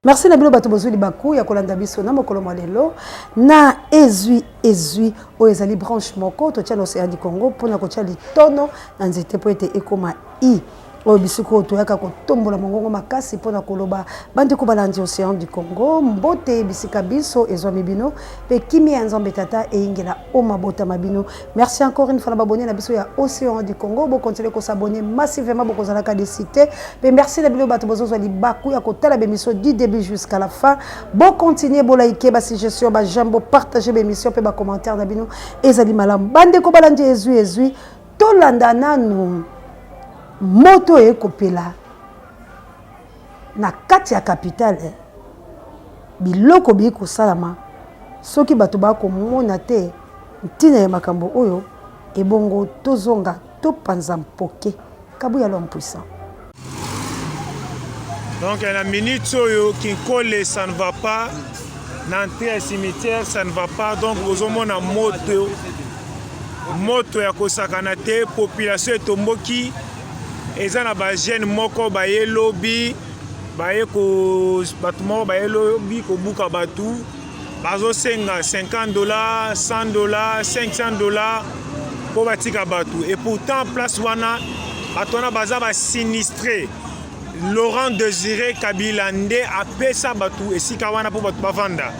Merci na bino bato bozwi libaku ya kolanda biso na mokolo mwa lelo na ezwi ezwi oyo ezali branche moko totia na océan du Congo mpona kotia litono na nzete mpo ete ekoma i oyo bisika oyo toyaka kotombola mongongo makasi mpo na koloba bandeko balandi océan du Congo mbote bisika biso ezwami bino mpe kimia ya Nzambe Tata eyingela o mabota ma bino. Merci encore une fois na babone na biso ya Océan du Congo, bo continuer ko s'abonner massivement bokozalaka déçu te. Mpe merci na bino bato bozozwa libaku ya kotala b'émission du début jusqu'à la fin. Bo continuer bo liker ba suggestion ba j'aime bo partager b'émission mpe ba commentaire na bino ezali malamu. Bandeko balandi ezwi ezwi tolanda nanu moto ekopela na kati ya capitale biloko biyei kosalama soki bato bakomona te ntina ya makambo oyo ebongo tozonga topanza mpoke Kabuya l'homme puissant. Donc na minute oyo Kinkole ça ne va pas, na entrée ya cimetière ça ne va pas, donc ozomona moto moto ya kosakana te, population etomboki, eza na ba jeune moko baye lobi baye ko bato moko baye lobi kobuka bato bazosenga 50 dollars, 100 dollars, 500 dollars mpo batika bato. Et pourtant place wana bato wana baza basinistrés. Laurent Désiré Kabila nde apesa bato esika wana mpo bato bavanda,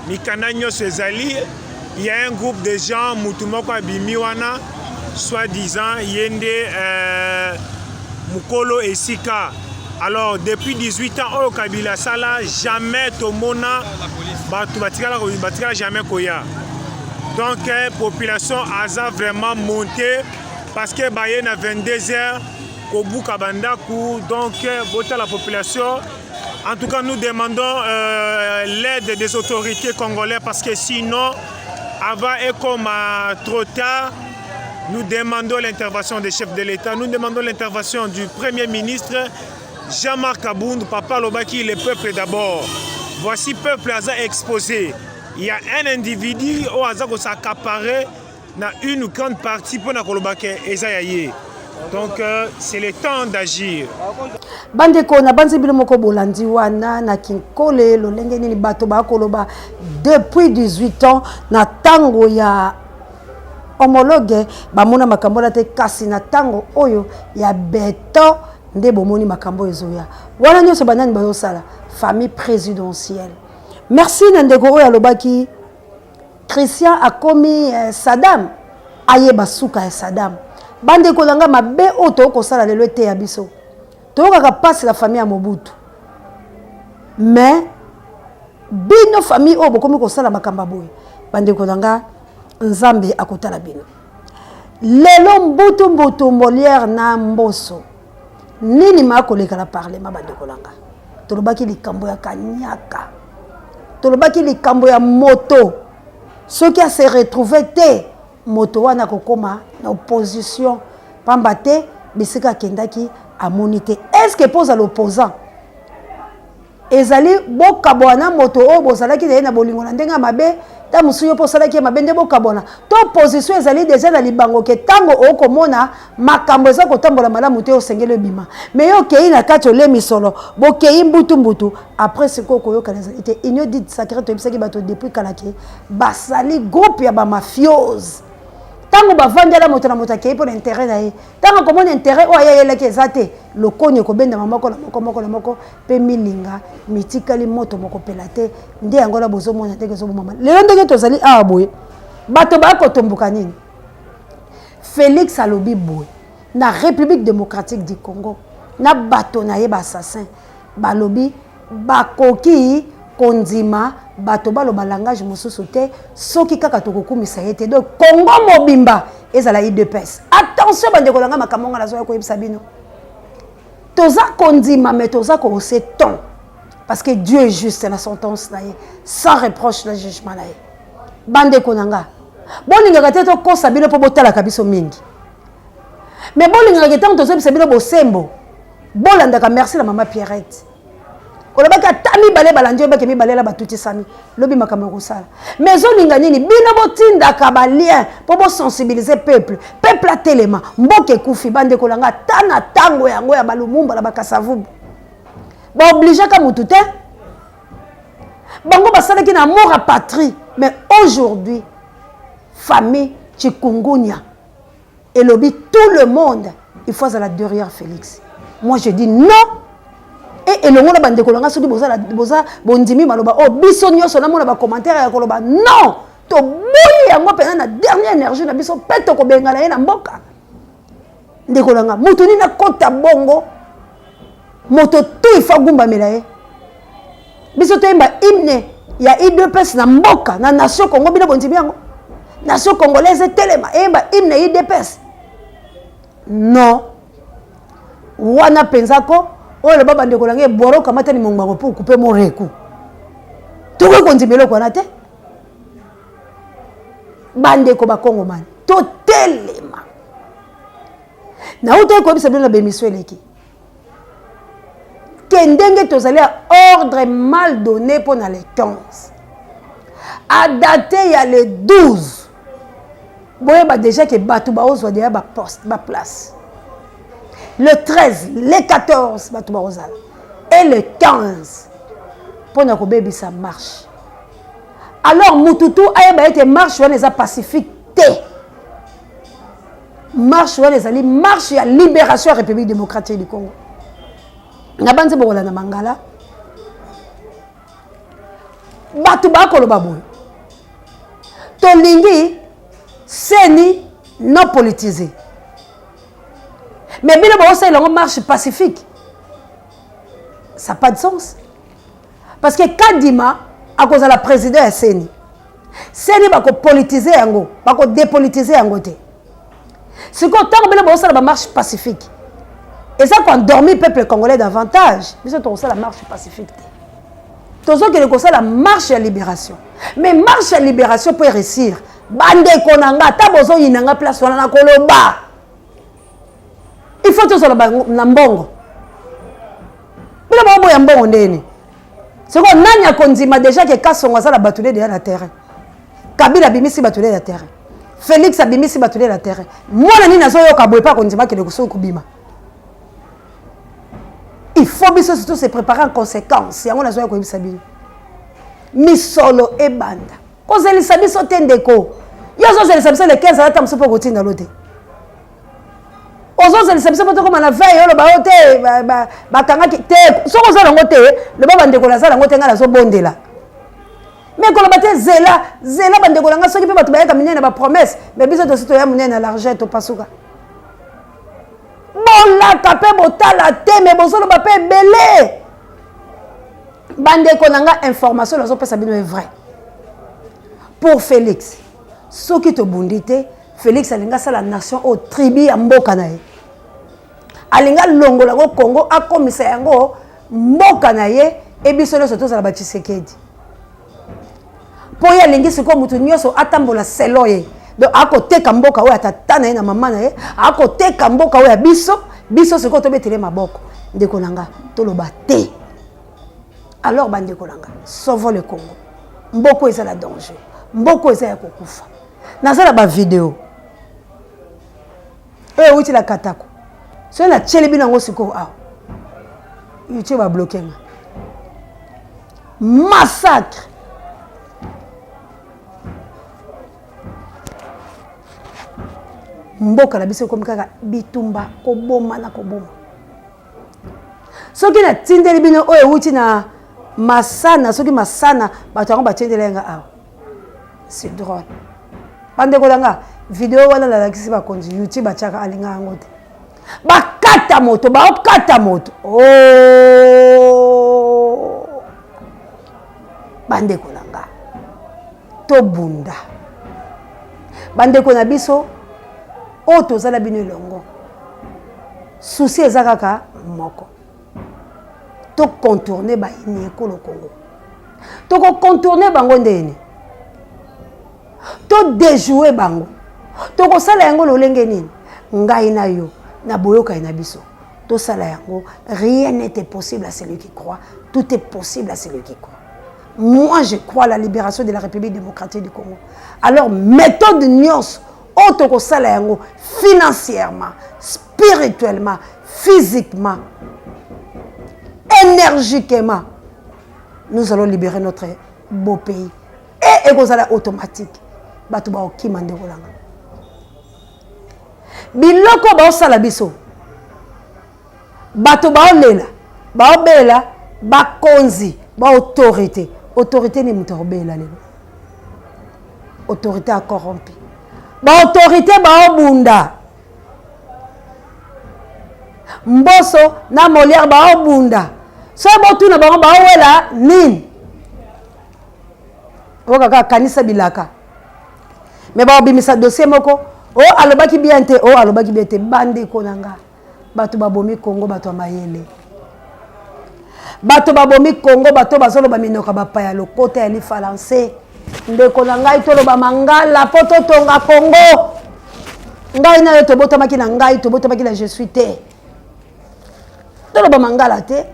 mikanda nyonso ezali. Il y a un groupe de gens, mutu moko abimi wana, soi-disant ye nde mokolo esika. Alors depuis 18 ans oyo Kabila asala, jamais tomona bato batikala, batikala jamais koya. Donc population aza vraiment montée parce que baye na 22 heures kobuka bandako. Donc botala population. En tout cas, nous demandons l'aide des autorités congolaises parce que sinon, avant et comme trop tard, nous demandons l'intervention des chefs de l'État, nous demandons l'intervention du Premier ministre Jean-Marc Kabund. Papa alobaki, le peuple d'abord. Voici peuple aza exposé. Il y a un individu oyo aza s'accaparer na une grande partie pour na koloba ke eza ya ye. Donc c'est le temps d'agir. Bandeko na banzi, bino moko bolandi wana na Kinkole lolenge nini bato bakoloba depuis 18 ans na ntango ya homologue bamona makambo wana te, kasi na ntango oyo ya beton nde bomoni makambo ezoya wana nyonso. Banani bazosala? Famille présidentielle. Merci na ndeko oyo alobaki Christian akomi Saddam, ayeba suka ya Saddam. Bandeko na nga, mabe oyo tokosala lelo eteya biso. Toyokaka mpasi na famille ya Mobutu, mais bino famille oyo bokomi kosala makambo ya boye, bandeko na nga, Nzambe akotala bino. Lelo mbutu mbutu Molière na Mboso nini makoleka na parlement? Bandeko na nga, tolobaki likambo ya kanyaka, tolobaki likambo ya moto soki ase retrouve te, moto wana akokóma na opposition, pamba te bisika akendaki amoni te. Est ce que mpo ozala opposant ezali bokabwana moto oyo bozalaki na ye na bolingo na ndenge ya mabe? Ta mosusu yo mpo osalaki ye mabe nde bokabwana. To position ezali deja na libango ke ntango okomona makambo eza kotambola malamu te, osengeli obima. Mais yo okei na kati, olie misolo, bokei mbutu mbutu, après sikoyo koyokana ezali te. Union dite sacrée, toyebisaki bato depuis kala ke basali groupe ya bamafiose. Ntango bavandela, moto na moto akei mpo na intérêt na ye. Ntango akomona intérêt oyo ayayelaki eza te, lokoni ekobendama moko na moko, moko na moko, mpe milinga mitikali moto moko pela te. Nde yango wana bozomona ndenge ezobomama lelo, ndenge tozali awa boye, bato bakotomboka nini? Félix alobi boye na République démocratique du Congo na bato na ye baassassin, balobi bakoki kondima bato baloba langage mosusu te soki kaka tokokumisa ye te. Donc Congo mobimba ezala UDPS. Attention bandeko na ngai, makambo nga nazoya koyebisa bino, toza kondima mais toza kohausser ton parce que Dieu est juste na sentence na ye, sans reproche na jugement na ye. Bandeko na nga, bolingaka te tokosa bino mpo botalaka biso mingi, mais bolingaka ntango tozoyebisa bino bosembo, bolandaka. Merci na mama Pierrette, olobaki ata mibale balandi, oyebaki mibale na batutisami lobi makambo ya kosala. Mais ezolinga nini? Bino botindaka balien mpo bosensibiliser peuple, peuple atelema, mboka ekufi. Bandeko na nga, ata na ntango yango ya baLumumba na baKasavubu, baobligeaka motu te. Bango basalaki na amour ya patrie, mais aujourd'hui famille Chikungunya elobi tout le monde il faut azala derrière Félix. Moi je dis non. Et elongo na bandeko na nga soki boza boza bondimi maloba oh biso nyonso namona ba commentaire ya koloba non toboyi yango mpenza na dernière énergie na biso mpe tokobengana ye na mboka. Ndeko na nga moto nini akota bongo moto tout il faut agumbamela ye. Biso toyemba hymne ya UDPS na mboka na nation Congo, bino bondimi yango? Nation congolaise etelema eyemba hymne ya UDPS? Non, wana mpenza ko oyo eloba bandeko na ngai ebwaro kamatani mongbango mpo okupe moreku, tokoki kondima eloko wana te. Bandeko bakongomani totelema. Nautaki koyebisa bino na bemission eleki ke ndenge tozali ya ordre mal donné mpo na le 15 a date ya le 12, boyeba déjà ke bato baozwa deya baposte baplace le 13 le 14 bato bakozala et le 15 mpo na kobebisa marche. Alors mutu tu ayeba ete marche wana eza pacifique te. Marche wana ezali marche ya libération ya République démocratique du Congo. Na banzi bokolanda mangala bato bakoloba boye, tolingi CENI non politisé, mais bino bokosalela yango marche pacifique, ça pas de sens. Parce que Kadima akozala président ya CENI. CENI bakopolitize yango, bakodepolitize yango te. Sikoyo ntango bino bozosala ba marche pacifique, eza koendormir peuple congolais davantage. Biso tokosala marche pacifique te, tozokende kosala marche ya libération. Mais marche ya libération mpo eréussir, bandeko na nga, ata bozoyina nga place wana na koloba, il faut tozala na mbongo. Bino baoboya mbongo ndeni? Sikoyo nani akondima déjà ke Kasongo aza na bato deya na terrain? Kabila abimisi bato na terrain, Félix abimisi bato na terrain. Mwana nini azoyoka boye mpe akondima akende soki kobima? Il faut biso surtout se préparer en conséquence. Yango nazoya koyebisa bino, misolo ebanda kozelisa biso te. Ndeko, yo ozozelisa biso le 15, alata mosu mpo kotinda lo te. Ozozelisa biso mpo tokóma na veille, oloba yo te bakangaki te. Soki oza nango te, loba bandeko naza nango te, ngai nazobondela. Mais koloba te zela zela, bandeko na ngai, soki mpe bato bayaka minene na bapromesse, mais biso tosi toya monene na l'argent, topasuka. Bolaka mpe botala te, me bozoloba mpe ebele. Bandeko na ngai, information nazopesa bino est vrai. Pour Félix, soki tobundi te, Félix alingi asala nation oyo tribu ya mboka na ye, alingi alongola yango Congo, akomisa yango mboka na ye, e biso nyonso tozala batshisekedi. Mpo ye alingi sikoyo motu nyonso atambola selon ye. Donc akoteka mboka oyo ya tata na ye na mama na ye, akoteka mboka oyo ya biso. Biso sikoyo tobetele maboko? Ndeko na nga, toloba te. Alors bandeko na nga, sauvons le Congo. Mboka eza na danger, mboka eza ya kokufa. Naza na bavideo oyo ewuti na Katako, soki natieli bino yango sikoyo awa, YouTube babloquer nga. Massacre mboka na biso ekomi kaka bitumba, koboma na koboma. Soki natindeli bino oyo ewuti na Masana, soki Masana bato yango batindeli nga awa, c'est drôle. Bandeko na nga, video wana nalakisi bakonzi YouTube batiaka, alinga yango te. Bakata moto, baokata moto. Oh! Bandeko na nga, tobunda. Bandeko na biso oyo tozala bino elongo, souci eza kaka moko: tocontourner bayini ekolo Congo. Tokocontourner bango ndeni? Todéjouer bango. Tokosala yango lolenge nini? Ngai na yo na boyokani na biso, tosala yango. Rien n'est impossible à celui qui croit, tout est possible à celui qui croit. Moi, je crois à la libération de la République démocratique du Congo. Alors méthode nyonso oyo tokosala yango, financièrement, spirituellement, physiquement, énergiquement, nous allons libérer notre Beau pays e ekozala automatique, bato baokima. Ndeko nanga, biloko baosala biso, bato baolela, baobela, bakonzi, baautorité. Autorité ni moto akobela lelo? Autorité acorrompi, baautorité baobunda. Mboso na Molière baobunda. Soki botuna bango, baowela nini? Oyo kaka kanisa bilaka, me baobimisa dossier moko o alobaki bien te, o alobaki bien te. Bandeko na nga, bato babomi Kongo, bato ya mayele, bato babomi Kongo, bato bazoloba minoko ya bapaya, lokota ya lifalanse. Ndeko na ngai, toloba mangala mpo totonga Kongo. Ngai na yo tobotamaki na ngai, tobotamaki na je suis te. Toloba mangala te,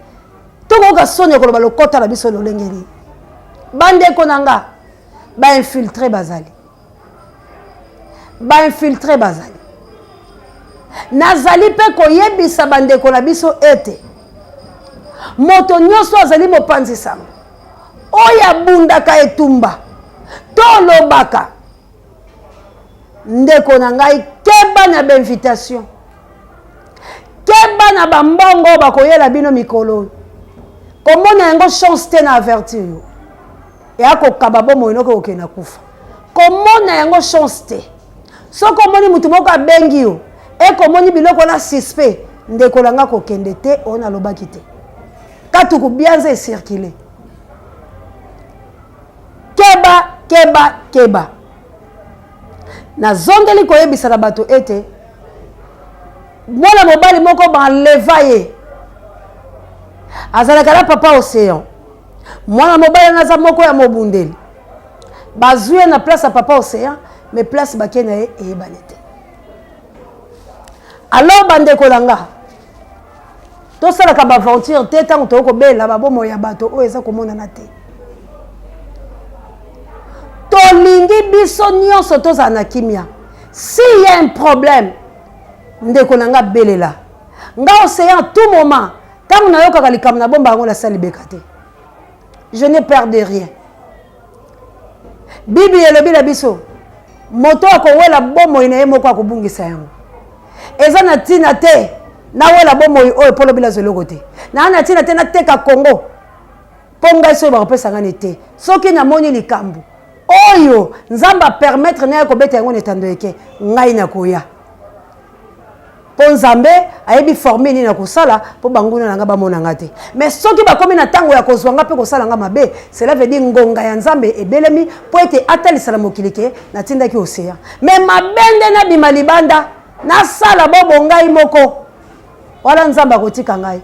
tokoyoka soni ya koloba lokota na biso lolenge nini? Bandeko na nga, bainfiltrés bazali, bainfiltrés bazali. Nazali mpe koyebisa bandeko na biso ete moto nyonso azali mopanzi sango oyo abundaka etumba to olobaka, ndeko na ngai, keba na bainvitation, keba na bambongo oyo bakoyela bino mikolo oyo. Komona yango chance te. Na avertir yo, eya kokaba bomoi noki okende na kufa. Komona yango chance te. Soki omoni motu moko abengi yo, ekomoni biloko na suspect, ndeko na nga, kokende te. Oyo nalobaki te, katuku bianza ecircule. Keba, keba, keba. Nazongeli koyebisa na bato ete mwana mobali moko banleva ye, azalaka na Papa Océan. Mwana mobali wana aza moko ya mobundeli. Bazwi ye na place ya Papa Océan, mais place bake na ye eyebani te. Alors bandeko na nga, tosalaka baaventure te ntango toyei kobela babomoi ya bato oyo eza komonana te. Tolingi biso nyonso tozala na kimia. S'il y a un problème, ndeko na nga, belela nga Océan. Tout moment ntango nayokaka likambo, na bomba yango, nasali beka te. Je n'ai peur de rien. Bible elobi na biso, moto akowela bomoi na ye moko akobungisa yango. Eza na ntina te nawela bomoi oyo mpo lobi nazwa eloko te. Naa na ntina te nateka Kongo mpo ngai soki bakopesa ngani te. Soki namoni likambo oyo Nzambe apermettre na ye kobeta yango na etando eke, ngai nakoya, mpo Nzambe ayebi formule nini na kosala mpo banguna na nga bamona nga te. Mais soki bakomi na ntango ya kozwa nga mpe kosala nga mabe, cela veut dire ngonga ya Nzambe ebelemi mpo ete atalisa na mokili ke natindaki Océan. Mais mabe nde nabima libanda, nasala bobo ngai moko wana, Nzambe akotika ngai,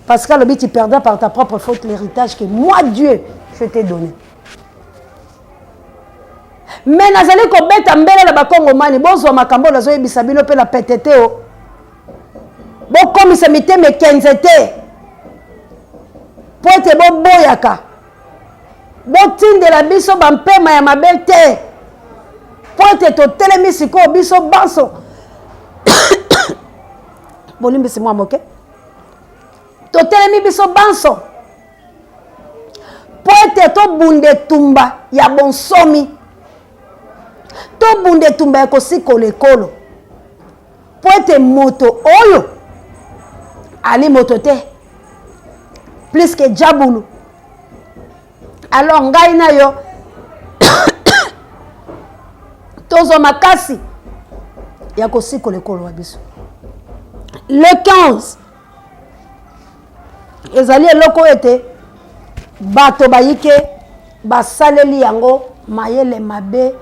parce que alobi: "Tu perdras par ta propre faute l'héritage que moi Dieu je t'ai donné." Me nazali kobeta mbele na bakongomani, bozwa makambo oyo nazoyebisa bino mpe na pete te. O bokomisa mitema ekenze te mpo ete boboyaka botindela biso bampema ya mabe te, mpo ete totelemi sikoyo biso banso. Bolimbisi mwa moke. Totelemi biso banso mpo ete tobunda etumba ya bonsomi, tobunda etumba ya kosikola ekolo, mpo ete moto oyo ali moto te plus que jabulu. Alors ngai na yo tozwa makasi ya kosikola ekolo wa biso. Le 15 ezali eloko oyo ete bato bayike basaleli yango mayele mabe,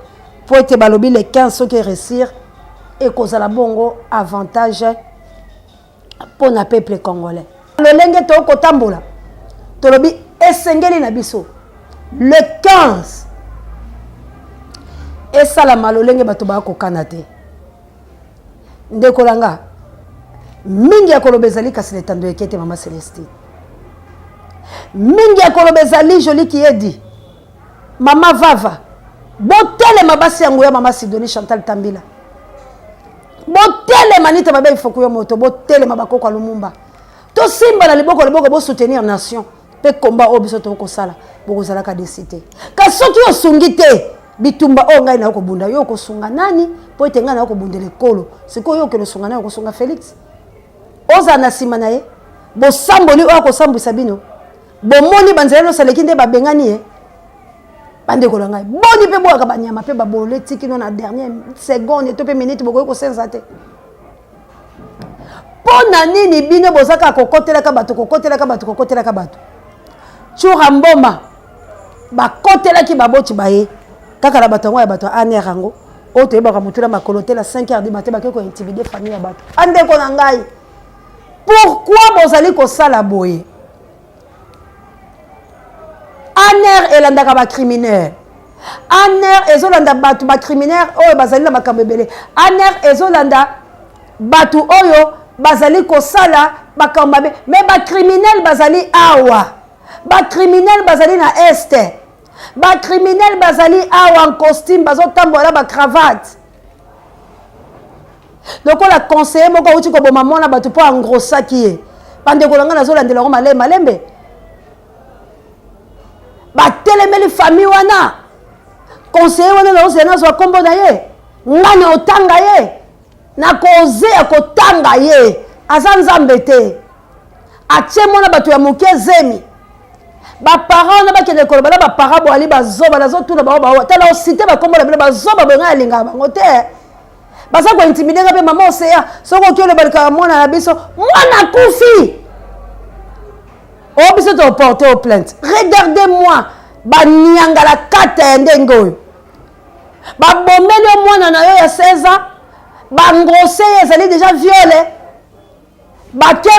mpo ete balobi le 15 soki eréussir, ekozala bongo avantage mpo na peuple congolais. Lolenge tokotambola, tolobi esengeli na biso le 15 esalama lolenge bato bakokana te. Ndeko na nga, mingi ya koloba ezali, kasi letando eke te. Mama Celestine, mingi ya koloba ezali. Joli Kiedi, mama Vava, botelema. Basi yango ya mama Sidoni, Chantal Tambila, botelema. Nita babe ifoku yo moto, botelema. Bakoko ya Lumumba, tosimba na liboko liboko, bosoutenir nation. Mpe komba oyo biso tokosala, bokozalaka desi te. Kasi soki osungi te bitumba oyo ngai nayo kobunda, yo okosunga nani? Mpo ete ngai nayo kobundela ekolo. Sikoyo yo okende osunga nani? Okosunga Felix? Ozala na nsima na ye? Bosamboli oyo akosambwisa bino, bomoni banzela nyonso aleki nde babengani ye. Bandeko na ngai, boni mpe boyaka banyama mpe babole tikino na dernière seconde to mpe minute, bokoki kosenza te. Mpo na nini bino boza kaka kokotelaka bato, kokotelaka bato, kokotelaka bato? Tshoura Mboma bakotelaki baboti baye kaka na bato yango ya bato ya ANR yango oyo toyebaka motu na makolo te. Na 5 heures du matin bakei kointimider famille ya bato. Andeko na ngai, pourquoi bozali kosala boye? ANR elandaka bacriminel, ANR ezolanda bato bacriminel oyo bazali na makambo ebele, ANR ezolanda bato oyo bazali kosala makambo mabe. Mais bacriminel bazali awa, bacriminel bazali na Est, bacriminel bazali awa en costume, bazotambola na bacravate, lokola conseiller moko awuti koboma mwana bato mpo angrosaki ye. Bandeko na ngai, nazolandela yango malembe malembe. Batelemeli famille wana, conseiller wana naozela nazwa nkombo na ye, ngai na otanga ye, nakoze ya kotanga ye. Aza Nzambe te. Atie mwana bato ya moke zemi. Baparent wana bakende koloba na baparent boali bazoba. Nazotuna bango, bawa tala osite bakombo na bino, bazoba boye. Ngai alingaka bango te. Baza kointimider nga mpe mama Oseya, soki oki oloba likaka mwana na biso, mwana akufi oyo, biso toporte au plainte. Regardez moi, baniangala kata ya ndenge oyo babomeli yo mwana na yo ya 16 ans, bangrose ye, ezali déjà viol. Bake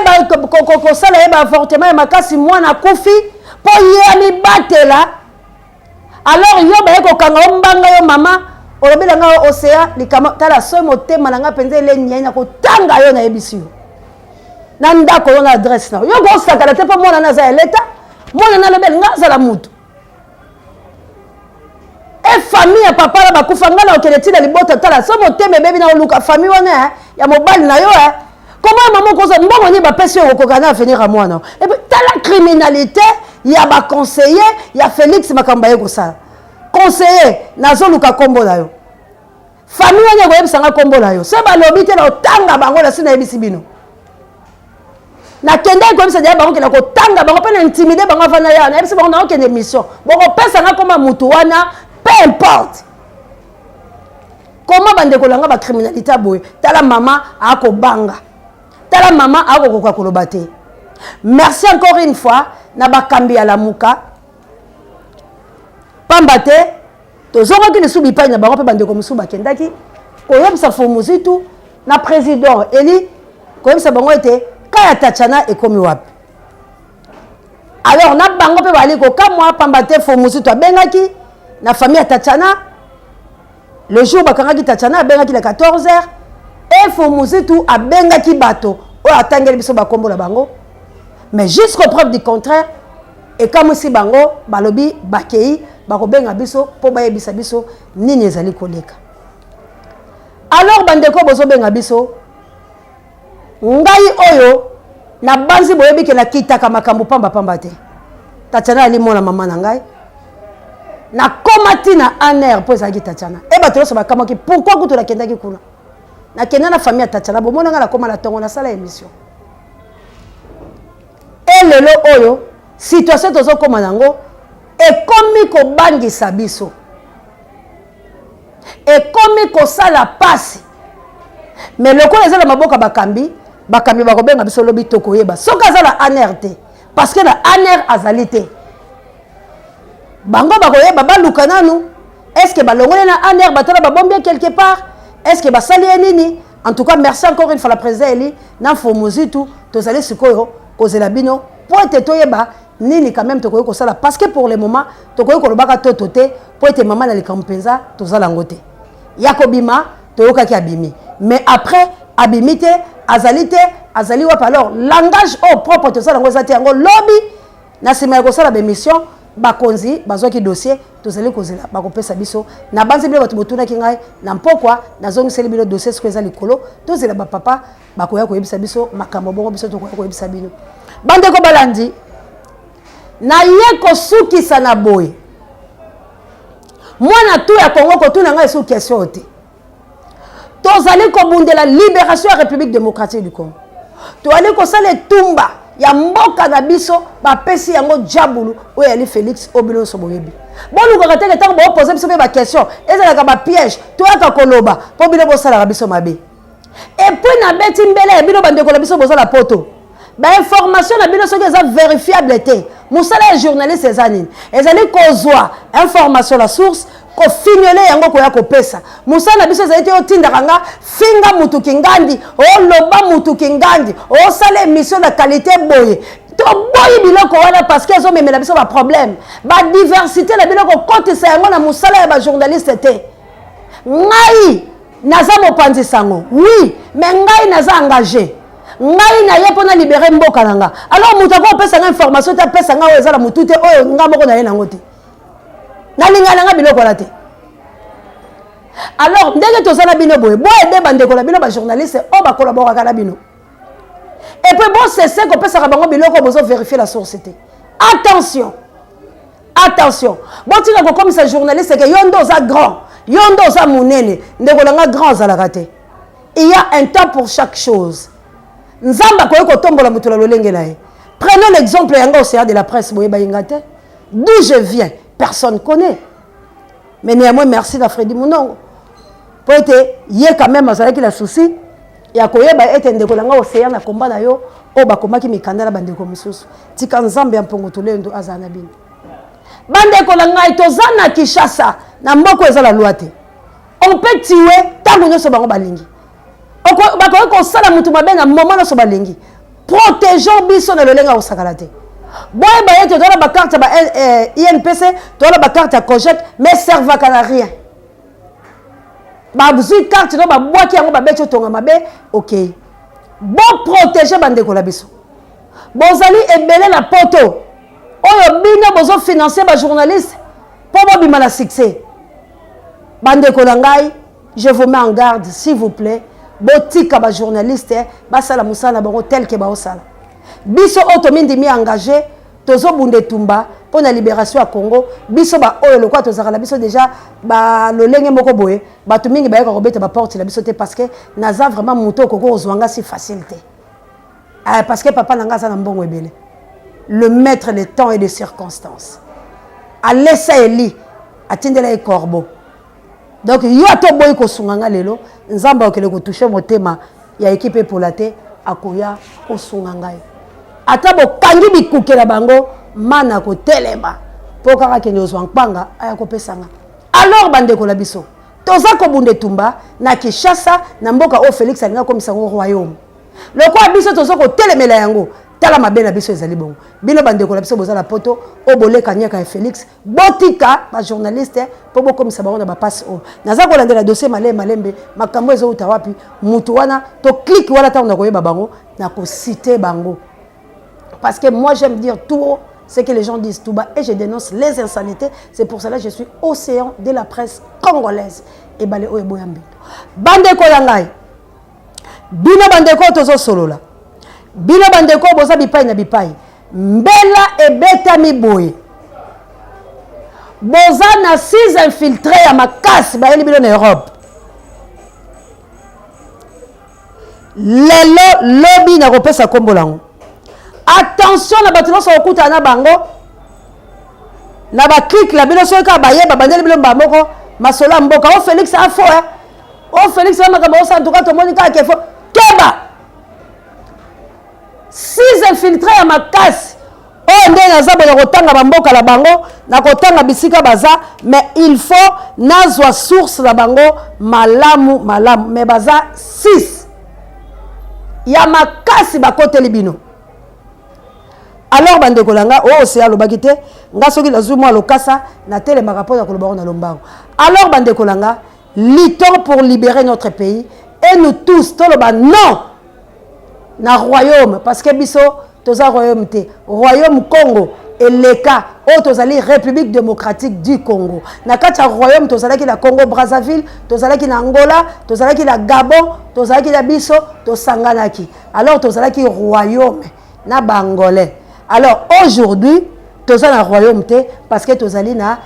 kosala ye baavortement ya makasi, mwana akufi mpo ye amibatela. Alors yo baye kokanga yo mbanga, yo mama olobi na ngai Oseya likama. Tala, soki motema na ngai mpenza eleni na kotanga yo, nayebisi yo na ndako yo na adresse na yo, kosakana te, mpo mwana na aza ya leta. Mwana na alobi alinga azala mutu e famille ya papa na bakufa. Ngai na okende ntina libota. Tala, so motema ebebi na oluka famille wana ya mobali na yo. Koma mama, okozwa mbongo nini bapesi yo okoka na avenir ya mwana? Et puis tala criminalité ya baconseiller ya Félix, makambo baye kosala. Conseiller, nazoluka nkombo na yo. Famille wana ekoyebisanga nkombo na yo. So balobi te, na otanga bango. Nasi nayebisi bino, nakendaki koyebisa deya bango kenda kotanga bango mpe na intimider bango. Avanda ya nayebisi bango naokende mission, bokopesanga koma mutu wana, peu importe koma. Bandeko na nga, bacriminalité ya boye, tala mama akobanga, tala mama akokoka koloba te. Merci encore une fois na bakambi ya Lamuka, pamba te tozongaki lisusu bipai na bango mpe bandeko mosusu bakendaki koyebisa Fomuzitu na président eli, koyebisa bango ete ka ya Tatiana ekomi wapi. Alors na bango mpe bali kokamwa, pamba te Fomuzitu abengaki na famille ya Tatiana le jour bakangaki Tatiana, abengaki na 14 heures e Fomuzitu abengaki bato oyo atangeli biso bakombo na bango. Mais jusqu'au preuve du contraire, ekamwisi bango. Balobi bakei bakobenga biso mpo bayebisa biso nini ezali koleka. Alors bandeko bozobenga biso, ngai oyo nabanzi boyebi ke nakitaka makambo pambapamba te. Tatiana ali mwana mama na ngai. Nakoma ntina ANR mpo ezalaki Tatiana. E bato nyonso bakamwaki pourquoi kutu nakendaki kuna. Nakenda na famille ya Tatiana, bomona ngai nakoma na ntongo, nasala émission. E lelo oyo situation tozokóma nango ekomi kobangisa biso, ekomi kosala pasi. Mais lokola eza na maboko ya bakambi, bakambi bakobenga biso lobi, tokoyeba soki aza na ANR te, parce que na ANR azali te. Bango bakoyeba, baluka nanu, est ce que balongoli na ANR, batala babombi ye quelque part, est ce que basali ye nini? En tout cas, merci encore une fois la président eli na Mfomuzitu. Tozali sikoyo kozela bino mpo ete toyeba nini quand même tokoki kosala, parce que pour le moment tokoki kolobaka toto te, mpo ete mama na likambo mpenza tozala yango te ya kobima. Toyokaki abimi, mais après abimi te, azali te, azali wapi? Alors langage oyo propre tosala yango eza te. Yango lobi na nsima ya kosala baémission, bakonzi bazwaki dossier, tozali kozela bakopesa biso. Nabanzi bino bato botunaki ngai na mpokwa, nazongiseli bino dossier. Sikoyo eza likolo, tozela bapapa bakoya koyebisa biso makambo, bongo biso tokoya koyebisa bino. Bandeko balandi. Naye kosukisa na boye, mwana tu ya Kongo kotuna ngai esu question oyo te. Tozali kobundela libération ya République démocratique du Congo, toyali kosala etumba ya mboka na biso. Bapesi yango diabulu oyo yali Félix, oyo bino nyonso boyebi. Bolukaka teke ntango boopose biso mpe baquestion ezalaka bapiège, toyaka koloba mpo bino bosalaka biso mabe. Et puis nabeti mbele ya bino, bandeko na biso bozala poto, bainformation na bino soki eza vérifiable te. Mosala ya journaliste eza nini? Ezali kozwa information la source, kofignole yango, koya kopesa. Mosala na biso ezali te otindaka nga finga mutu kingandi, oloba mutu kingandi, osala émission na qualité boye. Toboyi biloko wana parce que ezomemela biso baproblème. Badiversité na bino, kokotisa yango na mosala ya bajournaliste te. Ngai naza mopanzi sango, oui, mais ngai naza engagé. Ngai naye mpo na libérer mboka na nga. Alors moto akopesa nga information te, apesa nga oyo eza na motu te, oyo nga moko naye nango te. Nalinga na nga biloko wana te. Alors ndenge toza na bino boye, boyede bandeko na bino bajournaliste oyo bakolaboraka na bino, et puis bosese kopesaka bango biloko bozo vérifier la source te. Attention, attention, botika kokomisa journaliste ke yo nde oza grand, yo nde oza monene. Ndeko na nga, grand azalaka te. Il y a un temps pour chaque chose. Nzambe akoki kotombola moto na lolenge na ye. Prenons l'exemple yango, Océan de la presse. Boyeba yenga te d'où je viens, personne connaît, mais néanmoins merci na Fredi Munongo, po ete ye quand même azalaki na souci ya koyeba ete ndeko na nga Océan na komba na yo oyo bakomaki mikanda na bandeko mosusu. Tika Nzambe ya mpongo tolendo azala na bino, bandeko na ngai. Toza na Kinshasa, na mboka eza la loi te. On peut tuer ntango nyonso bango balingi, bakoki kosala motu mabe na moment nyonso balingi. Protégeons biso na lolenge ya kosakala te. Boyeba ete toza na bacarte ya ba INPC, toza na bacarte ya COGEC, mais servaka na rien. Bazwi carte no, babwaki yango, babeti otonga mabe. Okei, boprotéger bandeko na biso. Bozali ebele na poto oyo bino bozofinancer bajournaliste mpo bobima na succès. Bandeko na ngai, je vous mets en garde, s'il vous plaît, botika bajournaliste basala mosala na bango tel ke baosala. Biso oyo tomindimi engagé, tozobunda etumba mpo na libération ya Congo. Biso baoyo lokola tozalaka na biso déjà balolenge moko boye, bato mingi bayaka kobeta baporte na biso te, parce que naza vraiment moto okoki kozwa nga si facile te, parce que papa na nga aza na mbongo ebele. Le maître de temps et de circonstances alesa Eli, atindela ye corbeau. Donc yo ata oboyi kosunga nga lelo, Nzambe akokende kotoucher motema ya ekipe epola te, akoya kosunga ngai. Ata bokangi bikuke na bango, mana kotelema mpo kaka akende kozwa nkwanga, aya kopesa nga. Alors bandeko na biso, toza kobunda etumba na Kinshasa, na mboka oyo Félix alingi akomisa yango royaume. Lokola biso toza kotelemela yango, tala mabe na biso ezali bongo. Bino bandeko na biso boza na poto oyo boleka nyaka ya Félix, botika bajournaliste mpo bokomisa bango na bapasi oyo. Naza kolandela dossier malembe malembe, makambo ezouta wapi, mutu wana to clique wana. Ntango nakoyeba bango, nakociter bango, parce que moi j'aime dire tout haut ce que les gens disent tout bas et je dénonce les insanités. C'est pour cela que je suis Océan de la presse congolaise, ebale oyo eboya mbindo. Bandeko ya ngai, bino bandeko oyo tozosolola, bino bandeko oyo boza bipai na bipai, mbela ebetami boye: boza na six infiltré ya makasi bayeli bino na Europe. Lelo lobi nakopesa nkombo nango. Attention na bato nyonso kokutana na bango na baclique na bino. Soki kaka bayeba bandeli bino bamoko masolo ya mboka o Félix afo, o Félix wa makambo osala, ntuka tomoni kaka kefo. Keba, six infiltré ya makasi oyo nde naza boye kotanga bamboka na bango, na kotanga bisika baza, mais il faut nazwa source na bango malamu malamu. Mais baza 6 ya makasi bakoteli bino. Alors bandeko na nga, oyo Oseya alobaki te, nga soki nazwi mwa lokasa, natelemaka mpo na koloba ngo na lombango. Alors bandeko na nga, luttons pour libérer notre pays et nous tous toloba non na royaume, parce que biso toza royaume te. Royaume Congo eleka, oyo tozali République démocratique du Congo. Na kati ya royaume tozalaki na Congo Brazzaville, tozalaki na Angola, tozalaki na Gabon, tozalaki na biso tosanganaki. Alors tozalaki royaume na Baangolais. Alors aujourd'hui Toza na royaume te, parce que tozali na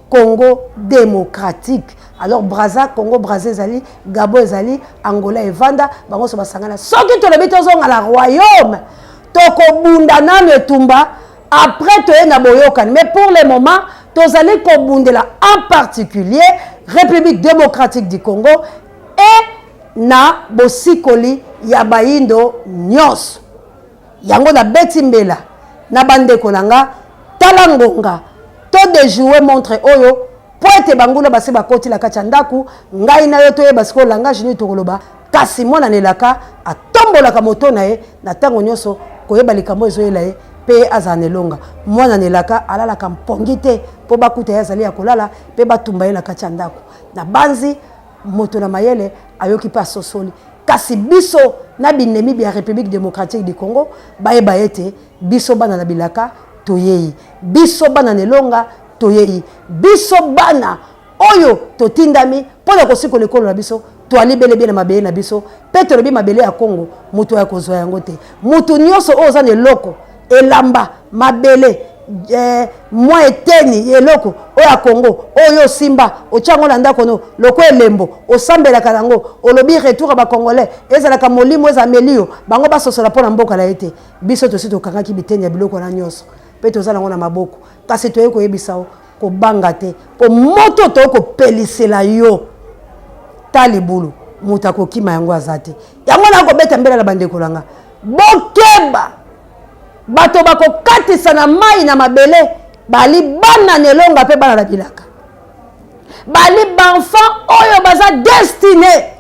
Congo démocratique. Alors Brazza, Congo Brazza ezali, Gabon ezali, Angola evanda, bango so basangana. Soki tolobi tozonga na royaume, tokobunda nanu etumba, après toye na boyokani. Mais pour le moment, tozali kobundela en particulier République démocratique du Congo et na bosikoli ya bayindo nyonso. Yango nabeti mbela na bandeko na nga, tala ngonga to déjouer montre oyo po ete banguna basi bakoti na kati ya ndako. Ngai na yo toyeba sikoyo langage nini tokoloba. Kasi mwana na elaka atombolaka moto na ye na ntango nyonso koyeba likambo ezoyela ye mpe azala na elonga. Mwana na elaka alalaka mpongi te mpo bakuta ye azali ya kolala mpe batumba ye na kati ya ndako. Na banzi moto na mayele ayoki mpe asosoli. Kasi biso na binemi bya République démocratique du Congo bayeba ete biso bana na bilaka toyei, biso bana na elonga toyei, biso bana oyo totindami mpo na kosikola ekolo na biso. Toali bele bien na mabele na biso mpe tolobi mabele ya Kongo, moto ya kozwa yango te. Moto nyonso oyo oza na eloko, elamba, mabele, mwa eteni eloko oyo ya Kongo oyo osimba, otia yango na ndako no loko elembo, osambelaka yango, olobi retour ya bacongolais ezalaka molimo, eza melio, bango basosola mpo na mboka na ye te. Biso tosi tokangaki biteni ya biloko wana nyonso mpe toza nango na maboko. Kasi toyei koyebisa yo, kobanga te, mpo moto toyei kopelisela yo ta libulu, moto akokima yango aza te. Yango na kobeta mbela na bandeko na nga, bokeba, bato bakokatisa na mai na mabele bali bana na elonga mpe bana na bilaka, bali baenfant oyo baza destiné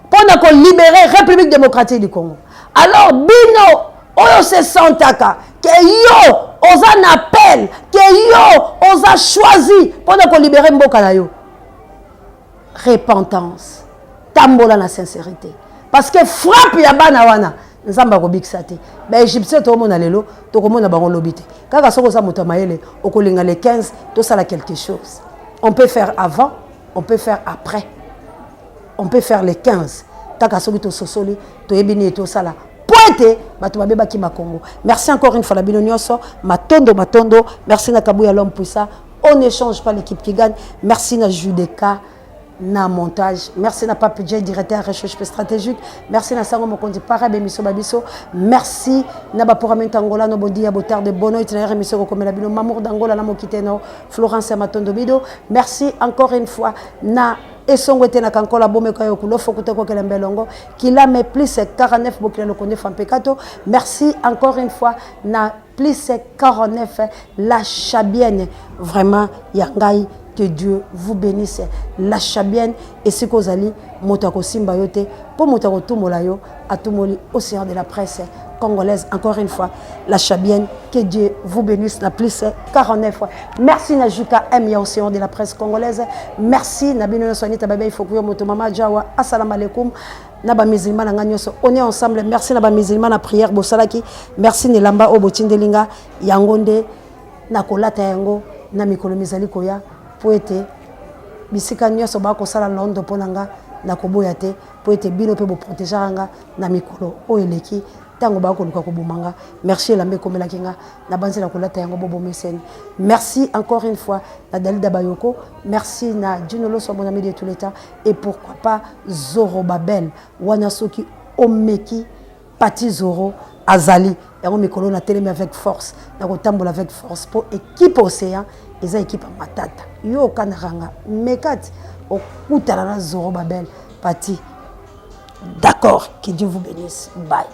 mpo na kolibérer République démocratique du Congo. Alors bino oyo se sentaka ke yo oza na appel, ke yo oza choisi mpo na kolibérer mboka na yo, repentance, tambola na sincérité, parce que frappe ya bana wana, Nzambe akobikisa te. Baégyptien tokomona lelo, tokomona bango lobi te. Kaka soki oza moto ya mayele, okolinga le 15 tosala quelque chose. On peut faire avant, on peut faire après, on peut faire le 15. Kaka soki tososoli, toyebi nini tosala po ete bato babebaki bakongo. Merci encore une fois na bino nyonso. Matondo, matondo. Merci na Kabuya, l'homme puissant. On ne change pas l'équipe qui gagne. Merci na Judeka na montage. Merci na Pape J, directeur recherche stratégique. Merci na Sango Mokonzi para bemiso babiso. Merci na baporamento Angola no. Bom dia, boa tarde, boa noite na émission kokomela bino Mamour d'Angola na mokiteno Florence ya Matondo Bido. Merci encore une fois na esongo ete na kankola bomeko yo kulofo kuta kokela mbelongo kilame plus 49 bokila lokonde fampekato. Merci encore une fois na plus 49 la Chabienne, vraiment ya ngai. Que Dieu vous bénisse, la Chabienne. Esika ozali, moto akosimba yo te, mpo moto akotumbola yo atumoli océan de la presse congolaise. Encore une fois, la Chabienne, que Dieu vous bénisse, la plus 49 fois. Merci na Juka M ya océan de la presse congolaise. Merci na bino nyonso. Anita Babe Ifokuyo moto mama Jawa, assalamu alaikum na bamusulman na ngai nyonso. On est ensemble. Merci na bamusulman na prière bosalaki. Merci na elamba oyo botindeli nga, yango nde nakolata yango na mikolo mizali koya, mpo ete bisika nyonso bakosala londo mpo na nga, nakoboya te, mpo ete bino mpe boprotégeaka nga na mikolo oyo eleki ntango bakoluka koboma nga. Merci, elamba ekomelaki nga na banzela kolata yango bobomeseni. Merci encore une fois na Dalida Bayoko. Merci na Dino Loso, mon ami de tout l'état, et pourquoi pas Zoro Babel wana. Soki omeki Pati Zoro azali yango mikolo na telemi avec force, na kotambola avec force, mpo équipe océan eza équipe ya matata. Yo okanaka nga mekati okutana na Zoro Babel Pati. D'accord, que Dieu vous bénisse. Bye.